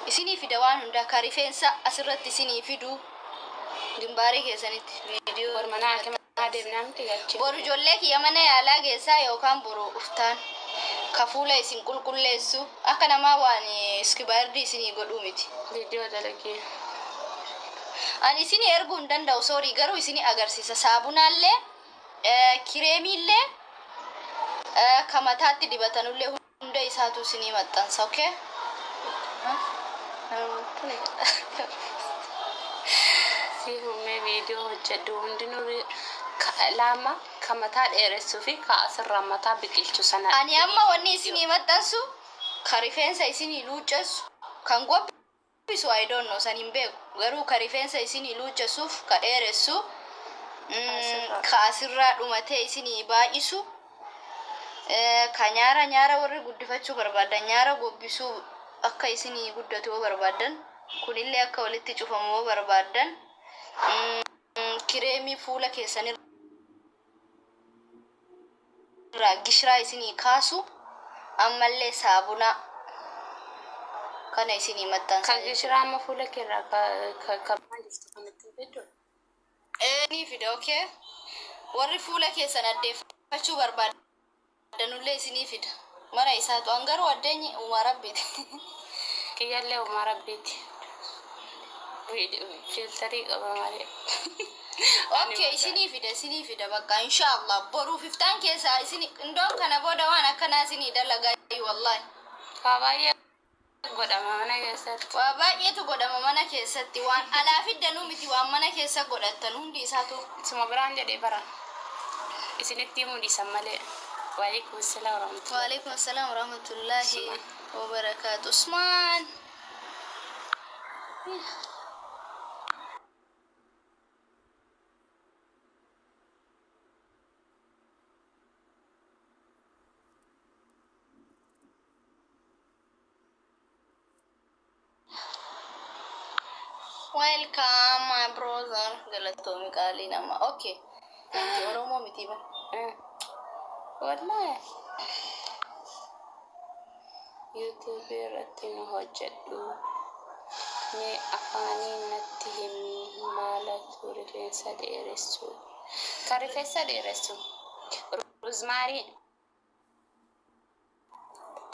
Isinii fida waan hundaa, ka rifeensa asirratti isinii fidu, gimbaarii keessanitti viidiyoo. Bor mana hakimaa deemnaa miti gachi. Boru ijoollee kiyya mana yaalaa geessaa yookaan boru uftaan ka fuula isin qulqulleessu akka namaa waan iskibaayardii isinii godhuu miti. Viidiyoo dalagii. Ani isinii erguu hin danda'u, sorry, garuu isinii agarsiisa. Saabunaallee, kireemiillee, ka mataatti dibatanullee hunda isaatu isinii maxxansa, okay? Si humee viidiyoo hojjedhu hundinuu lama, ka mataa dheeressuu fi ka asirraa mataa biqilchu sana. Ani amma wanni isinii maxxansu ka rifeensa isinii luuccessu, kan gobbisu I don't know, san hin beeku, garuu ka rifeensa isinii luuccessuuf ka dheeressu, ka asirraa dhumatee isinii baay'isu, ka nyaara nyaara warri guddifachuu barbaadan, nyaara gobbisuu akka isinii guddatu yoo barbaadan, kunillee akka walitti cufamu yoo barbaadan, kireemii fuula keessanirraa gishiraa isinii kaasu, ammallee saabunaa kana isinii maxxansa. Kan gishiraa amma fuula keerraa ka maal jirtu kanatti fiddu. Ni fida, okay? Warri fuula keessan addeeffachuu barbaadanullee isinii fida. Mara isaatu an garuu addeenyi uumaa Rabbiiti. Kiyyallee uumaa Rabbiiti. Filterii qaba malee. Okay, isinii fida, isinii fida bakka, inshallah boruuf iftaan keessaa isin indoon kana booda waan akkanaa isinii dalagaa, wallahi. Waa baay'ee godhama mana keessatti. Waa baay'eetu godhama mana keessatti. Waan alaa fiddanuu miti, waan mana keessa godhattan hundi isaatu. Suma biraan jedhee bara. Isinitti himuu dhiisan malee. Waalaikum salaam warahmatullahi. Waalaikum assalam warahmatullahi wabarakaatu. Usmaan. Welcome, my brother. Galatoomi, qaalii nama. Okay. Thank you. Oromoo miti ba. Wallahi. YouTube irratti nu hojjedhu. Mee afaaniin natti himi, maalatu rifeensa dheeressu? Kan rifeensa dheeressu rosemary,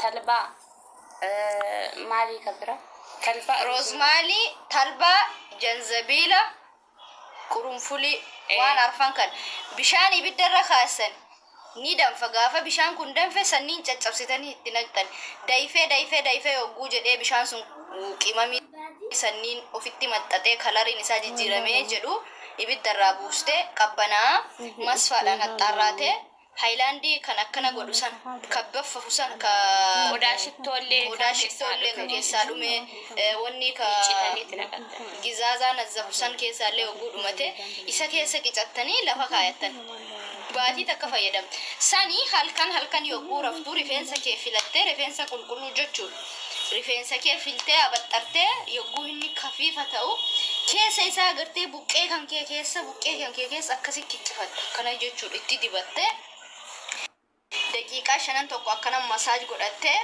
talbaa, maalii ka bira? Talbaa. Rosemary, talbaa, janzabiila, qurunfulii, waan arfan kan bishaan ibiddarra kaasan ni danfa. Gaafa bishaan kun danfe, sanniin caccabsitanii itti naqxan. Dayfee dayfee dayfee yogguu jedhee, bishaan sun qimamii sanniin ofitti maxxaxee coloriin isaa jijjiiramee jedhu, ibiddarraa buustee qabbanaa masfaadhaan haxxaarraatee, hayilaandii kan akkana godhu san, ka baffafu san, ka Qodaa shittoollee qodaa kan keessaa shittoollee ka dhufe. keessaa dhume, wanni ka Miiccitaniitti naqattan. Gizaazaa nazzafu san keessaallee hogguu dhumate, isa keessa qicattanii lafa kaayattan. Baatii takka fayyadamte. Sani halkan halkan yogguu raftuu rifeensa kee filattee, rifeensa qulqulluu jechuudha. Rifeensa kee filtee abaxxartee, yogguu inni kafiifa ta'u keessa isaa agartee, buqqee kan kee keessa, buqqee kan kee keessa akkasi kiccifatta. Akkana jechuudha, itti dibattee daqiiqaa shanan tokko akkana massage godhattee.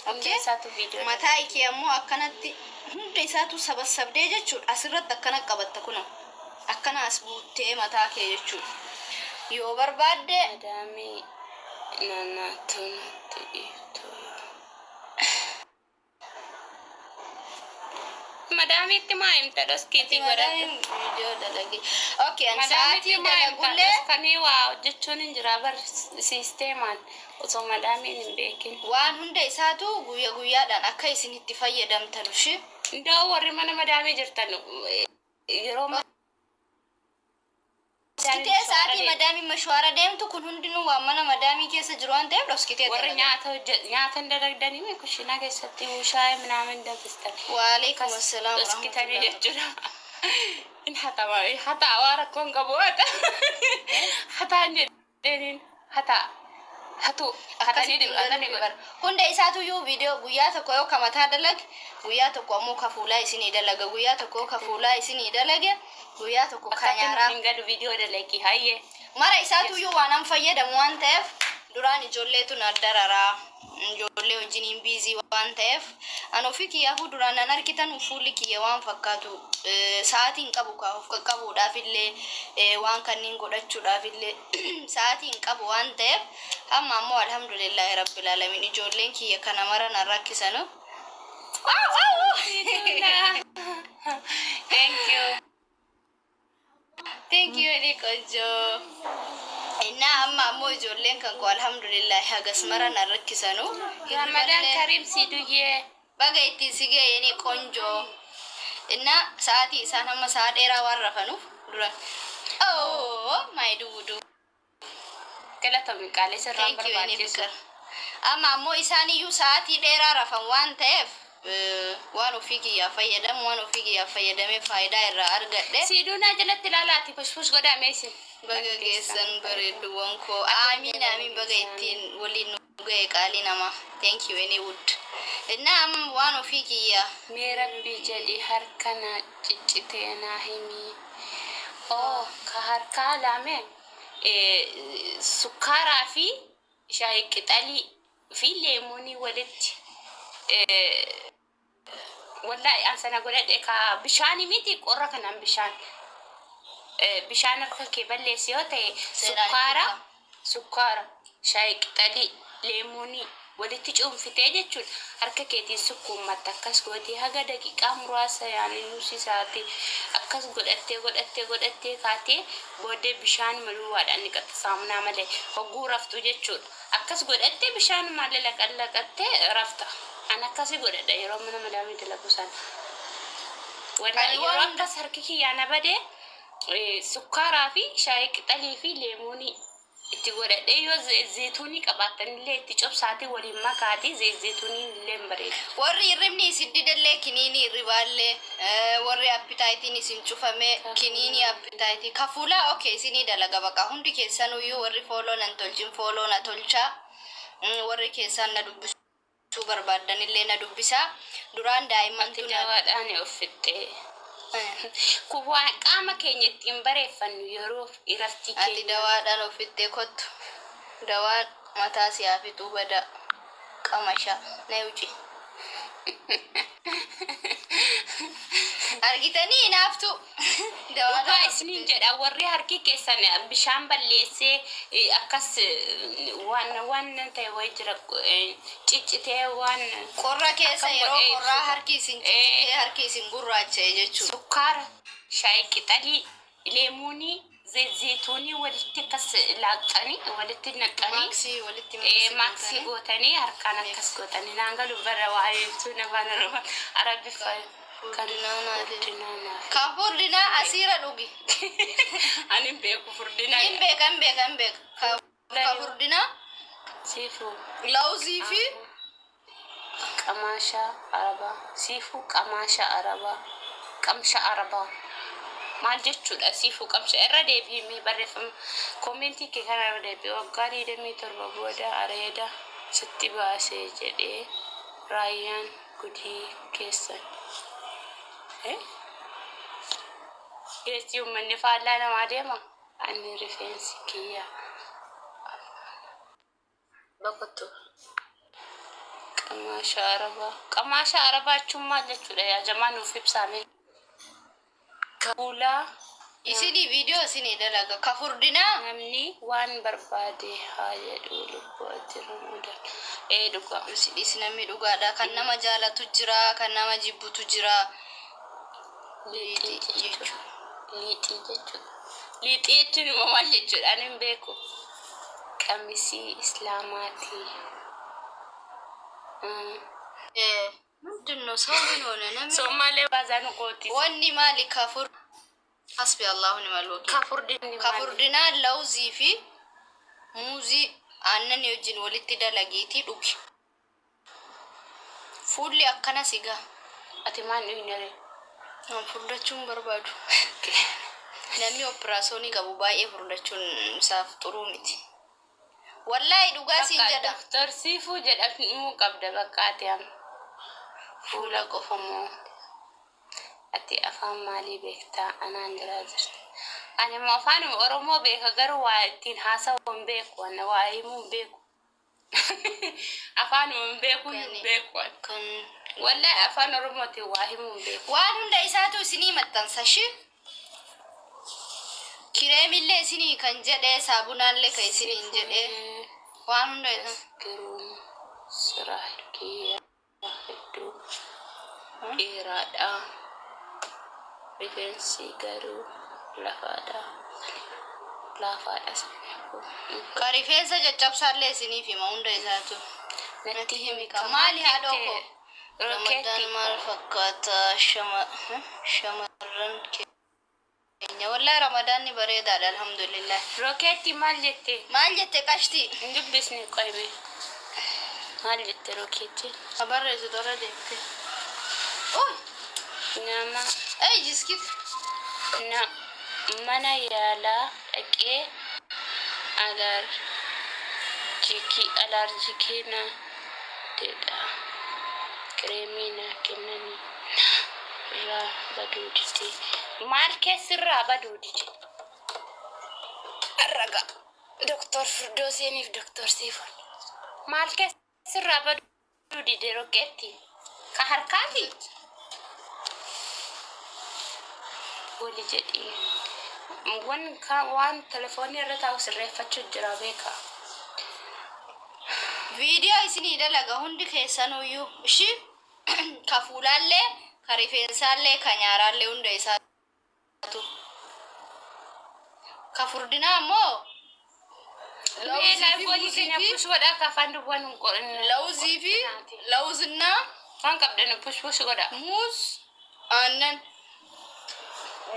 Hunda Okay? isaatu viidiyoo. Mataa kee ammoo akkanatti hunda isaatu sabassabdee jechuudha. Asirratti akkana qabatta, kunoo. Akkana as buuttee mataa kee jechuudha. Yoo barbaadde Madaamii nanaatu natti dhiiftu. Madaamiitti maa himta dhoskiitii godhadhu? Madaamiin viidiyoo dalage. Okay, ani Madaamiitti sa'aatii maa himta dalagullee dhoskanii waa hojjechuun hin jira bar siisteemaan osoo madaamiin hin beekin. Waan hunda isaatu guyya guyyaadhaan akka isin itti fayyadamtan ushi. Ndoo warri mana madaamii jirtan yeroo Dhoskitee sa'aatii madaamiin mashwaara deemtu, kun hundinuu waan mana madaamii keessa jiru waan ta'eef dhoskitee warri dalaga. Nyaata hojje nyaata hin dalagdanii mee kushiinaa keessatti shaayii minaamin danfistan. Waalaikum assalaam Dhoskitanii warahmatullahi. jechuudha. In hatama hataa waa rakkoon qabu hata hataan jedheniin hataa hatu hatanii Akkasitti hatanii godhan. Hunda isaatuyyuu viidiyoo guyyaa tokko yoo ka mataa dalage, guyyaa tokko ammoo ka fuulaa isinii dalaga. Guyyaa tokko yoo ka fuulaa isinii dalage, guyyaa tokko ka Akkatti nyaaraa. hin gadu viidiyoo dalagi hayyee. Mara isaatuyyuu waan an fayyadamu waan ta'eef. Duraan ijoolleetu na dararaa, ijoollee wajjiniin busy waan ta'eef an ofii kiyyaafuu duraan nan argitan fuulli kiyya waan fakkaatu sa'aatii hin qabu kaa of qaqqabuudhaaf illee waan kanneen godhachuudhaaf illee sa'aatii hin qabu waan ta'eef amma ammoo alhamdulillahi rabbil alamin ijoolleen kiyya kana mara nan rakkisanu. Thank you. Thank you, ni ቆንጆ። እና amma ammoo ijoolleen kan koo alhamdulillahi hagas mara nan rakkisanu. Ramadan Karim Siduye. Baga ittiin si ga'e ni ቆንጆ። እና sa'aatii isaan hamma sa'a dheeraa waan rafanuuf dura. Oh my duudu. Galatoomii qaalee sirraan Thank you, ni barbaachisu. fikir. Amma ammoo isaan iyyuu sa'aatii dheeraa rafan waan ta'eef waan ofii kiyyaa fayyadamu waan ofii kiyyaa fayyadamee faayidaa irraa argadhe. Siduunaa jalatti ilaalaati pushpush godhamee isin. Baga geessan bareedduuwwan koo. Amiin amiin, baga ittiin waliin nu ga'e qaalii namaa. Thank you, any wood. እና amma waan ofii kiyyaa Mee rabbii jedhi harka na ciccitee naa himi. Oh, ka harkaa lame sukkaaraa fi shaayii qixalii fi leemunii walitti wallahi an sana godhadhe ka bishaanii miti qorra kanaan bishaan bishaan harka kee balleessi yoo ta'e Seeraan sukkaara itti sukkaara shaayii qixalii leemunii walitti cuunfitee jechuudha harka keetiin sukkuummatta akkas gootee haga daqiiqaa muraasa yaani nuusi isaati akkas godhattee godhattee godhattee kaatee booddee bishaan maluwaadhaan dhiqatta saamunaa malee hogguu raftu jechuudha akkas godhattee bishaan malee laqallaqattee rafta. An akkasi godhadha yeroo mana madaamii dalagu sana. Wala Ani yeroo waan akkas harki kiyyaa na badee sukkaaraa fi shaayii qixalii fi leemuunii itti godhadhee yoo zeetuunii qabaattanillee itti cobsaatii waliin makaatii zeetuuniin illee hin bareedu. Warri hirribni isin didallee kiniinii hirribaallee, warri appetite iin isin cufame kiniinii appetite ka fuulaa okay isinii dalaga baqa hundi keessanuyyuu warri follow nan tolchin follow na tolchaa. Warri keessaan na dubbisuu barbaaddanillee na dubbisaa. Duraan daa'immantu Ati na dawaadhaan of fixxee. Kun waan qaama keenya ittiin bareeffannu yeroo iraftii Ati keenya. dawaadhaan ofittee kottu. Dawaan mataa siyaa fixuu bada qamasha na wuci. Argitanii hinaaftu. Dhugaa Dawaadhaan isiniin jedha warri harki keessan bishaan balleessee akkas waan waan ta'e wayi jira ciccitee waan qorra keessa akkam yeroo godhee qorraa ibsuudha. Harki isin ciccitee harki isin gurraacha'e jechuudha. Sukkaara, shaayii qixalii, leemuunii, zeetuunii walitti akkas laaqxanii walitti naqxanii Maaksii walitti maaksii gootanii harkaan akkas gootanii naan galu bara waa'ee ibsuun afaan oromoo arabiffaa kan Furdinaa naati. furdinaa naaf. Kan furdinaa asiira dhugi. Ani hin beeku furdinaa. Hin beeka, hin beeka, hin beeka. Ka furdinaa Siifuu. laawuzii fi Qamaashaa arabaa. Siifuu qamaashaa arabaa. Qamsha arabaa. Maal jechuudha siifuu qamsha irra deebi'imee barreeffama comment kee kana irra deebi'e waggaa 27 booda areeda sitti baasee jedhee raayyaan gudii keessan. Geessi uummanni faallaa namaa deema. Ani rifeensi kiyya boqotu. Qamaasha arabaa. Qamaasha arabaa jechuun maal jechuudha yaa jamaa nuuf ibsaame. Fuulaa isinii viidiyoo isinii dalaga. Ka furdinaa namni waan barbaade haa jedhu lubbuu ati ramadan. Ee dhugaa. Sidhis namni dhugaadha. Kan nama jaalatu jira, kan nama jibbutu jira. Liixii jechuudha. Liixii jechuudha. Liixii jechuun immoo maal jechuudha? Ani hin beeku. Qamisii islaamaati. ምንድን ነው ሰው ምን ሆነ? namni Somaalee baazaan qooti. Wanni maali kafur hasbi Allahu ni'mal wakiil. Ka furdinni Ka maali? furdinaa lawuzii fi muuzii aannan wajjin walitti dalagiitii dhugi. Fuulli akkana sigaa. Ati maal dhuyinare? An furdachuun barbaadu. Namni operaasyoonii qabu baay'ee furdachuun isaaf xuruu miti. Wallaahi dhugaa siin Bakka jedha. Doktor Siifuu jedhamuu qabda bakka ati amma. Fuula qofa moo? Ati afaan maalii beektaa? Anaan jiraa jirti. Ani immoo afaan Oromoo beeka garuu waa ittiin haasa'u hin beeku. Ana waa himuu hin beeku. Afaan hin beeku, hin beeku. Kan Wallahi afaan Oromootiin waa himuu hin beeku. Waan hunda isaatu isinii maxxansa shi. Kireemillee isinii kan jedhee, saabunaallee kan isiniin jedhee, waan hunda isaa. Giruun siraa kiyya hedduu dheeraadha. Rifeensi garuu lafaadha. Laafaadha. Ka rifeensa caccabsaallee isiniif hima hunda isaatu. Natti himi ka maali, haadhoo koo? Ramadaan Rokeetti. Maal fakkaata shamarran keenya? Wallahi Ramadaanni bareedaadha, alhamdulillah. Rokeetti maal jette? Maal jette, qashti? Hin dubbisne, qoyme. Maal jette rokeetti? Abarreessu tola deemte. Uy! Nama Ey, jiskit. Na mana yaalaa dhaqee allergic na jedha. Kireemii na kennanii irraa baduu dide. Maal keessirraa baduu dide? Arraga. Doktor Firdoosiiniif Doktor Siifon. Maal keessirraa baduu dide, roqeetti? Ka harkaati? Wali jedhii. Waan telefoonii irra taa'u sirreeffachuu jira, beeka. Viidiyoo isinii dalaga hundi keessanuyyuu. Ishi ka fuulaallee, ka rifeensaallee, ka nyaaraallee, hunda isaatu. Ka furdinaa immoo lawuzii fi Walii muuzii keenya fi push godhaa, ka afaan duwwaan hin qorinne. Lawuzii fi lawuzinnaa Waan qabdan push push godha. Muuz, aannan,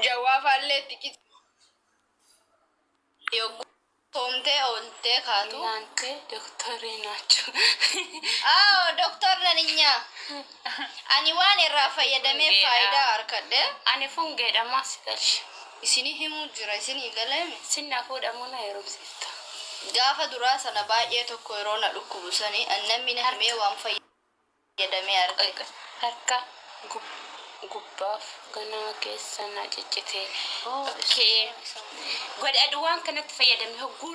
jawaafaallee xiqqi yogguu soomtee ooltee kaatu. እናንተ ዶክተር ናቸው። አዎ, ዶክተር ነን እኛ። Ani waan irraa fayyadamee faayidaa argadhe Ani fungeedha, maas galche. Isinii himuu jira, isinii galeemi. Sinna fuudhamuu na heerumsiifta. Gaafa duraa sana baay'ee tokko yeroo na dhukkubu sanii namni na himee waan fayyadamee arge. Harka gubbaaf ganaa keessa na ciccite. Okay. Godhadhu, waan kanatti fayyadame hogguu.